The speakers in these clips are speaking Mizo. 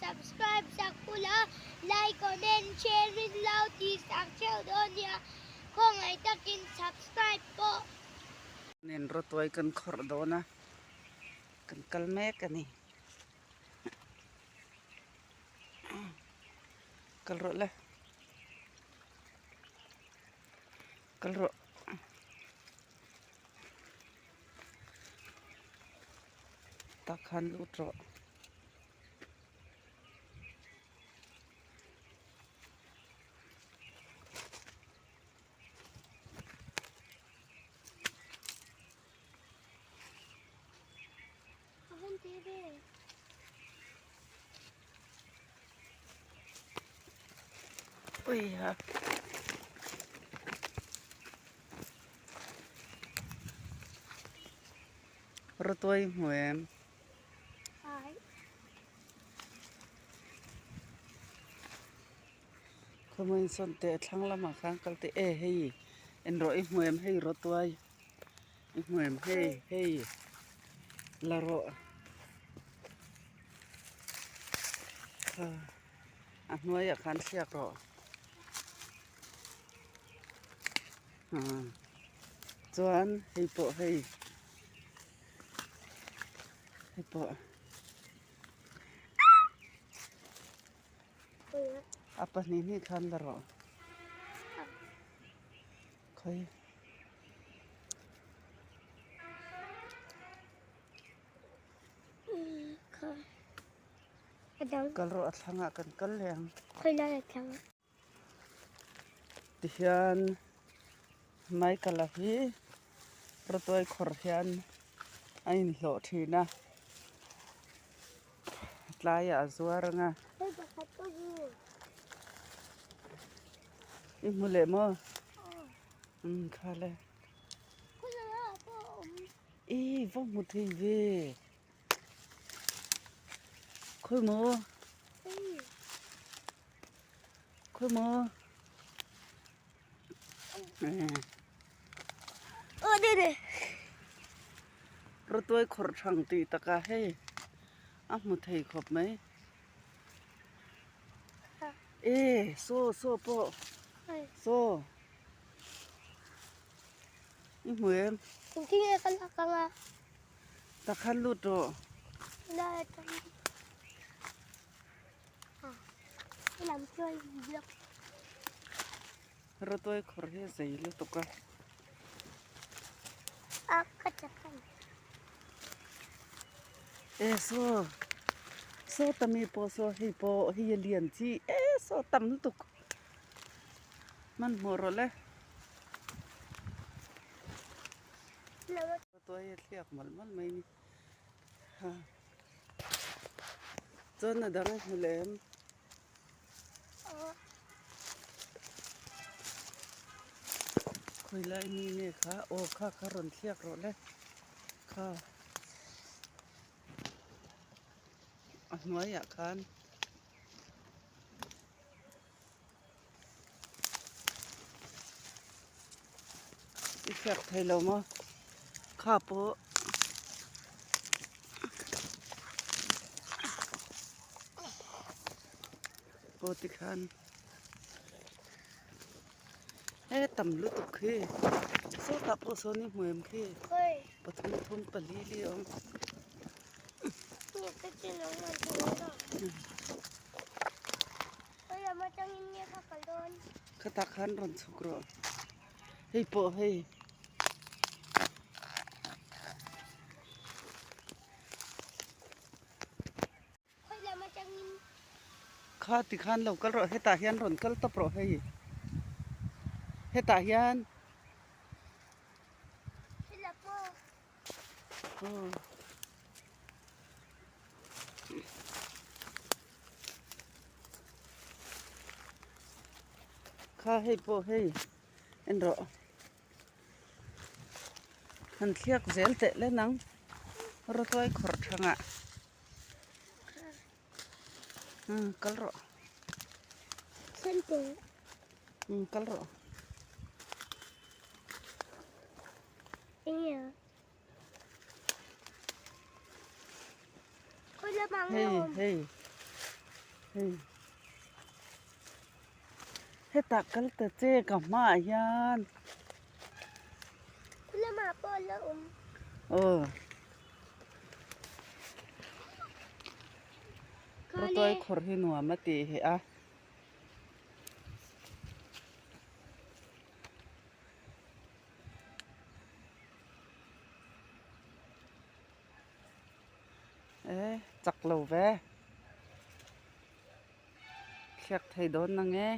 Subscribe sak ula, like, comment, share min lo tih sak theuh dawn nia. Khawngaih takin subscribe pawh. Nen rawtuai kan khawrh dawn a, kan kal mek a ni. Kal rawh le. Kal rawh. Tak khan lut rawh. Ui ha. Rawtuai hmu em? Khawmain sawn teh thlang lamah khan kal teh e hei en rawh i hmu em hei rawtuai i hmu em hei hei la rawh kha a hnuaiah khan thliak rawh chuan hei pawh hei. Hei pawh a pahnih hnih khan la rawh khawi kal rawh a thlangah kan kal leh ang. Tihian Michael-a hi rawtuai khawr hian a inhlawh thin a, tlaiah a zuar ang a. I hmu leh maw? Umm kha le. I va hmu thei ve. Khawi maw? Khawi maw? Rawtuai khawrh thang tih takah hei a hmu thei khawp mai. E saw saw pawh saw i hmu em? Takhan lut rawh. Rawtuai khawr hi a zei lutuk a. E saw saw tami pawh saw hei pawh hei a lian chi e saw tam lutuk hmanhmawh rawh le. Rawtuai a thliak mawlh mawlh mai a ni. Chuan a dang a hmu leh em? Khawi lai mi nge kha? Aw kha kha rawn thliak rawh le. Kha a hnuaiah khan. I hriat thei lo maw kha pawh aw tikhan he tam lutuk khi sawtah pawh sawn i hmu em khi pathum thum pali li a awm. Khatah khan rawn chhuk rawh hei pawh hei kha tikhan lo kal rawh hetah hian rawn kal tawp rawh hei hetah hian. Kha hei pawh hei en rawh han thliak zel teh le nang rawtuai khawrh thangah kal rawh kal rawh. Hei hei. Hei hetah kal ta che ka hmaah hian. Lamah pawh a la awm. Aw. Rawtuai khawrh hi nuam a tih hi a. E chak lo ve thliak thei dawn na nge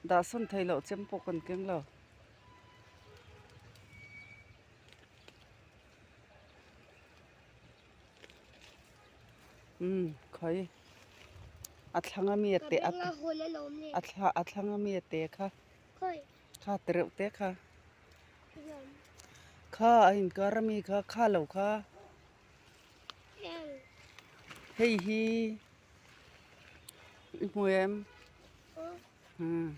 dah sawn thei loh chem pawh kan keng lo. Umm khawi a thlang ami a te a thla a thlang ami a te kha kha te reuh te kha kha a inkar ami kha kha lo kha hei hi i hmu em umm.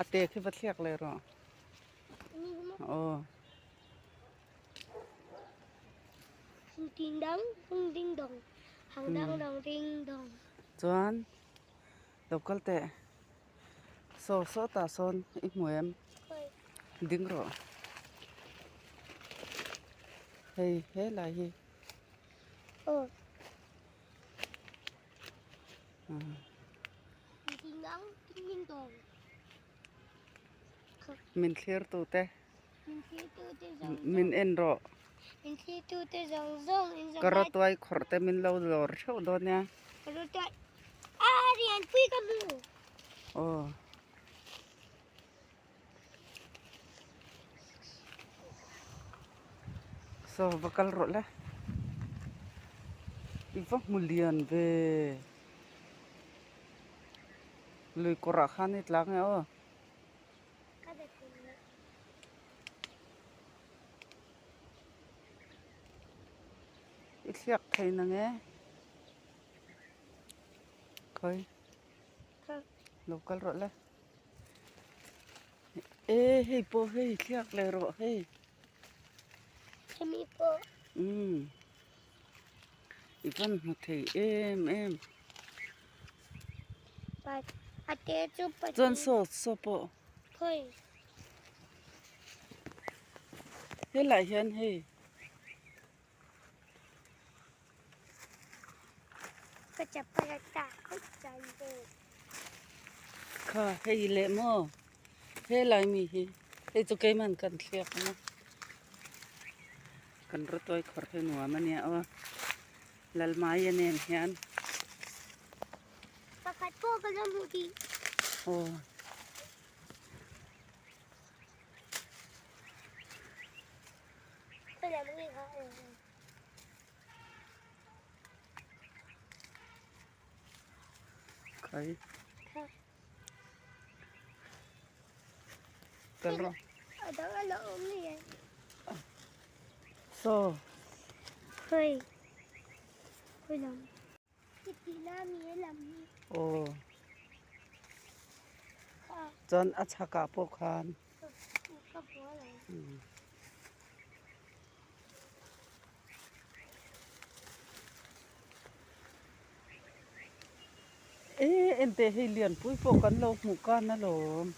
A te khi va thliak leh rawh. Aw. Chuan lo kal teh. Saw saw tah sawn i hmu em? Ding rawh. Hei helai hi. Min thlir tu te. Min en rawh. Ka rawtuai khawrh te min lo lawr theuh dawn nia. Aw. Saw va kal rawh le. I va hmu lian ve. Lui kawrah khan i tlang e aw. I thliak thei na nge. Khawi. Lo kal rawh le. E hei pawh hei thliak leh rawh hei. Hemi pawh. Umm. I van hmu thei em em. A te chu pahnih. Chuan saw saw pawh. Khawi. Helai hian hei. Ka chapal a tak khawp chuan ve. Kha hei leh maw helai mi hi hei chu keiman kan thliak ang a kan rawtuai khawrh hi nuam a nia aw Lalmaia nen hian. Pakhat pawh ka la hmuh tih. Aw. Khai. Kal rawh. Saw. Aw. Chuan a chhakah pawh khan. E enteh hei lianpui pawh kan lo hmuh kan alawm.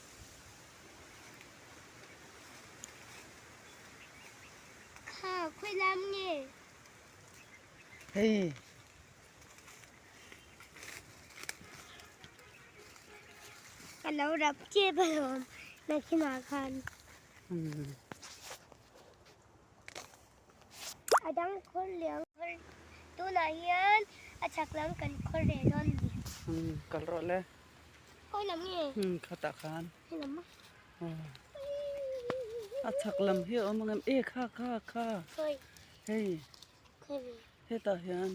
Kha khawi lam nge? Hei. Ka lo rap tep alawm nakhinah khan. A dang khawr liang khawr tunah hian a chhak lam kan khawr reh dawn a ni. Kal rawh le. Khawi lam nge? Khatah khan. Hei lam a. A chhak lam hi a awm ang em? E kha kha kha. Khawi. Hei. Hetah hian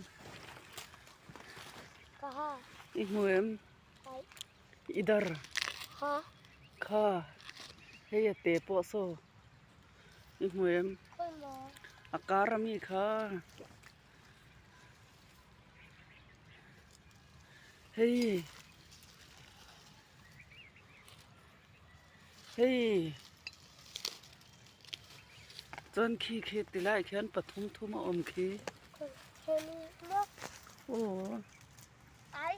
i hmu em? I dar kha hei a te pawh saw i hmu em? A kar ami kha hei. Hei chuan khi khi ti laiah khian pathum thum a awm khi. Aw. Hei.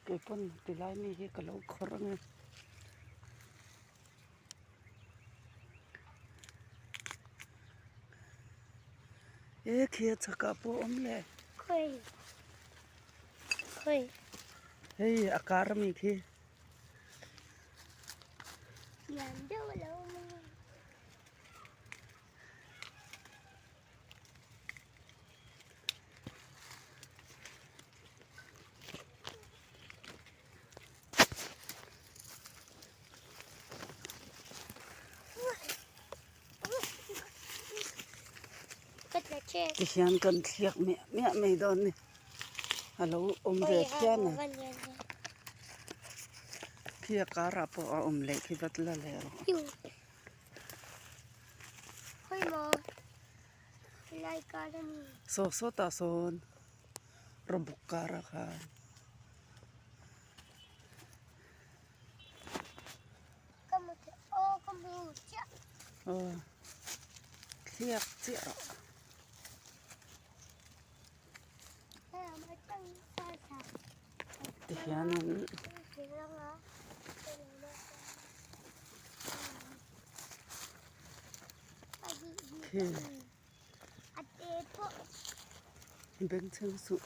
Kei pawn ti lai mi hi ka lo khawrh ang e. E khi a chhakah pawh a awm le. Hei a kar ami khi. Tihian kan thliak miah miah mai dawn a ni a lo awm ve phian a khi a karah pawh a awm leh khi vat la leh rawh. Saw sawtah sawn rawbuk karah khan. Aw thliak chiah rawh. Tihianin khi bengchheng suh.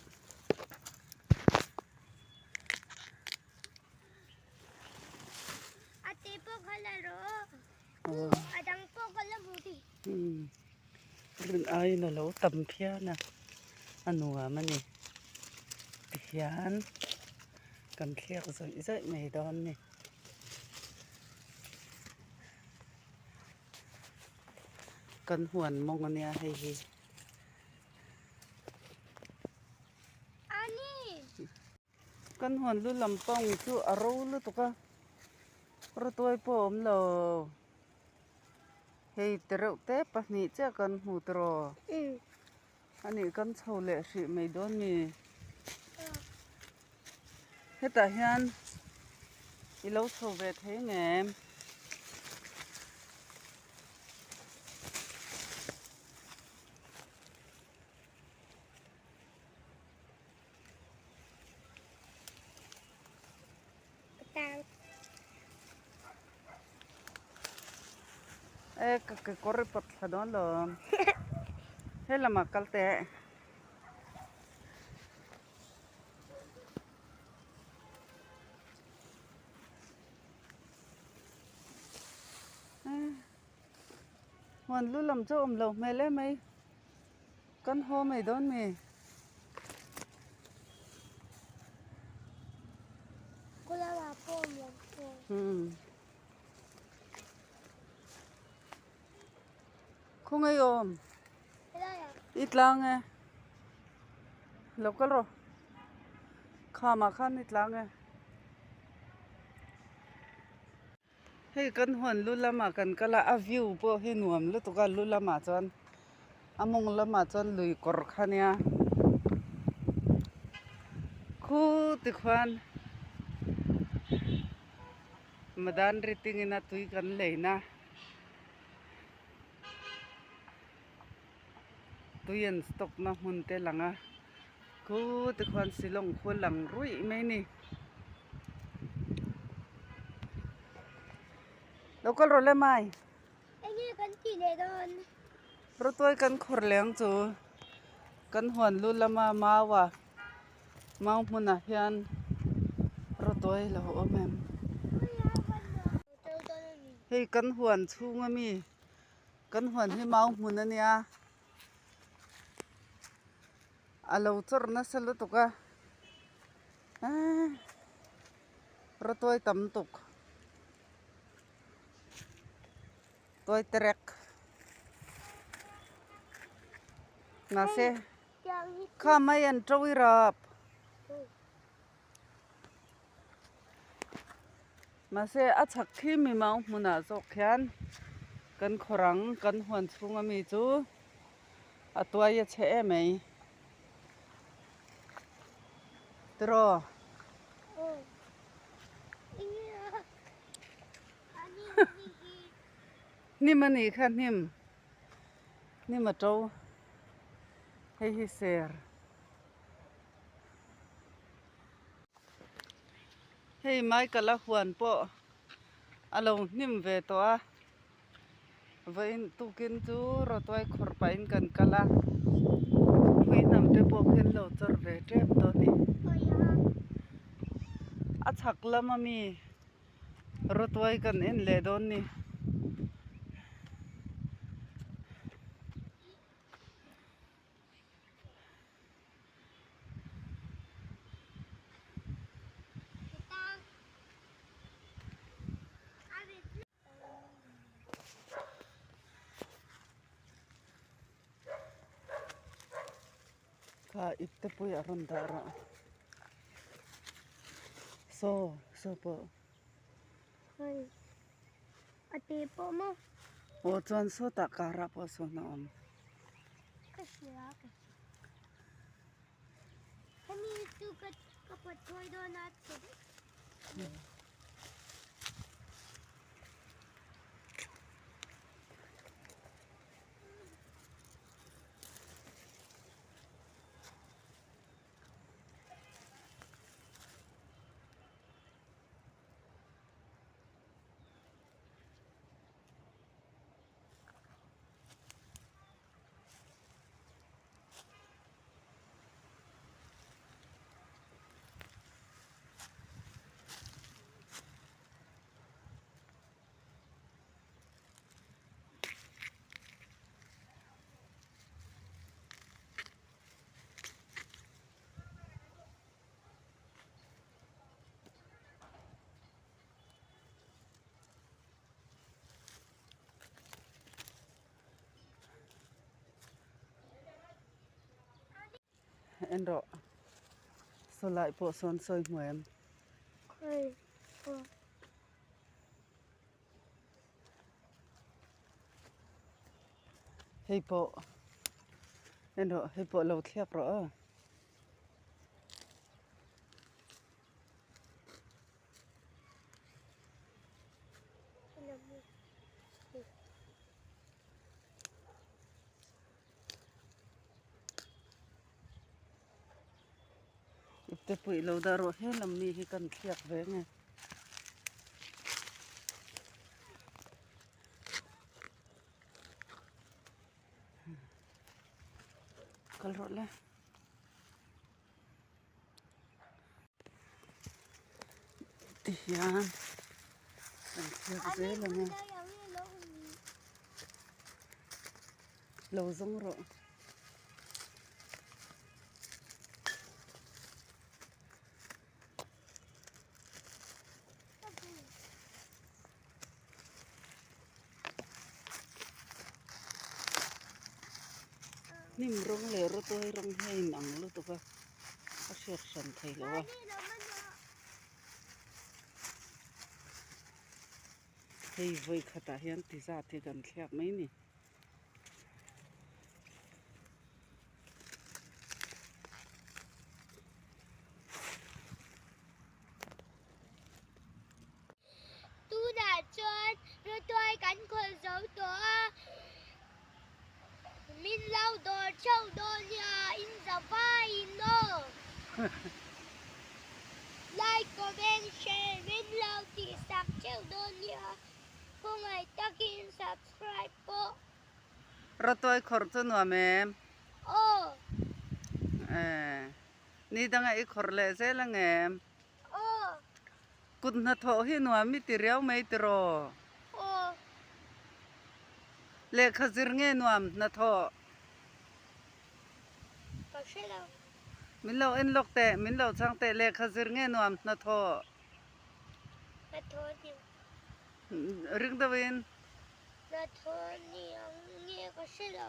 Rin aiin a lo tam phian a, a nuam a ni. Tihian kan thliak zawih zawih mai dawn a ni. Kan huan mawng a nia hei hi. Kan huan lu lam pang chu a ro lutuk a, rawtuai pawh a awm lo. Hei tereuh te pahnih chiah kan hmu tiraw? A nih kan chho leh hrih mai dawn mi? Hetah hian i lo chho ve thei ngem? E ka kekawr i pawt thla dawn lo he lamah kal teh. Huan lu lam chu a awm lo hmel em mai. Kan haw mai dawn mi? Khawngaih awm i tlang e lo kal rawh khamah khan i tlang e. Hei kan huan lu lamah kan kal a, a view pawh hi nuam lutuk a lu lamah chuan a mawng lamah chuan lui kawr kha nia khu tikhuan madan ri tingin a tui kan leina tui an stock na hmun te lang a khu tikhuan Shillong khu a lang ruih mai a ni. Lo kal rawh le mai. Enge kan tih leh dawn? Rawtuai kan khawr leng chu kan huan lu lama mau a mau hmunah hian rawtuai a lo awm em? Hei kan huan chhung ami kan huan hi mau hmun a nia a lo chawrh nasa lutuk a rawtuai tam tuk tuai terek mahse kha mai an to i rap. Mahse a chhak khi mi mau hmunah zawk khian kan khawrang kan huan chhunga mi chu. A tuai a chhe em mai. Tiraw. Hnim a nih kha hnim. Hnim a to. Hei hi ser. Hei Michael-a huan pawh a lo hnim ve tawh a. Vawiin tukin chu rawtuai khawrh pahin kan kal a, phui hnam te pawh khian lo chawr ve tep tawh a ni. A chhak lam ami rawtuai kan en leh dawn ni. Kha ip te pawh hi a rawn dah rah saw saw pawh hei a te pawh maw aw chuan sawtah karah pawh sawn a awm ka hria ka hria hemi chu ka ka pawt thawi dawn a chhe vek. En rawh sawlai pawh sawn sawi hmu em? Hei pawh en rawh hei pawh lo thliak rawh aw. Ipte puih lo dah rawh he lam mi hi kan thliak ve nge. Kal rawh le. Tihian kan thliak zel ang e. Lo zawng rawh. Hnim rawng leh rawtuai rawng hi a inang lutuk a, a hriat hran thei lo a. Hei vawi khatah hian ti zat hi kan thliak mai ni. Tunah chuan rawtuai kan khawlh zo tawh a, min lo dawr theuh dawn nia in za vaiin aw. Like, comment, share min lo tihsak theuh dawn nia, khawngaih takin subscribe pawh. Rawtuai khawrh chu nuam em? Aw. Eh, ni danga i khawrh leh zel ang em? Aw. Kut hnathawh hi nuam i ti riau mai tiraw? Aw. Lehkha zir nge nuam hnathawh? Ka hre lo. Min lo en lawk teh, min lo chhang teh, lehkha zir nge nuam hnathawh? Hnathawh ni. Ring deuhin. Hnathawh ni ang nge ka hre lo.